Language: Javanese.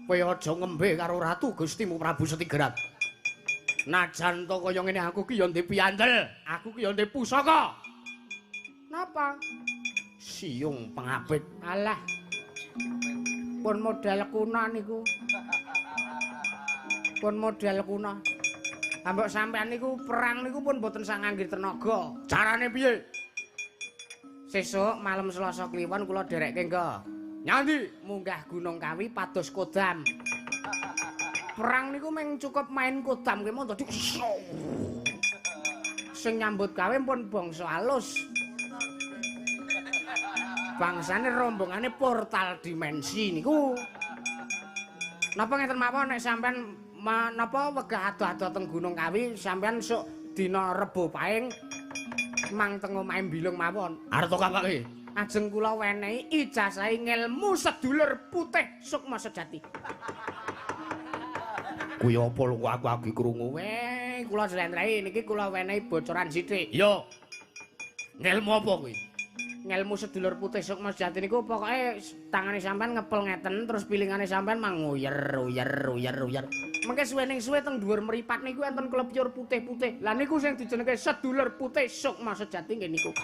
Kowe aja ngembe karo Ratu Gustimu Prabu Setigerat. Najan to kaya ngene aku ki ya ndek piandel, aku ki ya ndek pusaka. Napa? Siung pengapit. Alah. Pun model kuna niku. Pun model kuna. Ambok sampean niku perang niku pun mboten sak ngangge tenaga. Carane piye? Sesuk malam Selasa Kliwon kula dherekke nggo. Nyandi munggah Gunung Kawi pados kodam. Perang niku mung cukup main kodam kuwi mung dadi sing nyambut gawe pun bangsa alus. Bangsane rombongane portal dimensi niku. Napa ngeten mawon nek sampean napa wegah adoh-adoh teng Gunung Kawi sampean sok dina Rebo Paing mang teng omahe Bilung mawon. Arep to kapake? Ajeng kula wenehi ijazahe ngelmu sedulur putih sukma sejati. Kuwi apa lho aku agi krungu? Weh, kula jlentrehi niki kula wenehi bocoran sithik. Iya. Ngelmu apa kuwi? Ngelmu sedulur putih sukma sejati niku pokoke tangane sampean ngepel ngeten terus pilingane sampean manguyer uyer uyer uyer. Mengke suwening suwe teng dhuwur mripat niku enten klepyur putih-putih. Lah niku sing dijenenge sedulur putih sukma sejati nggih niku.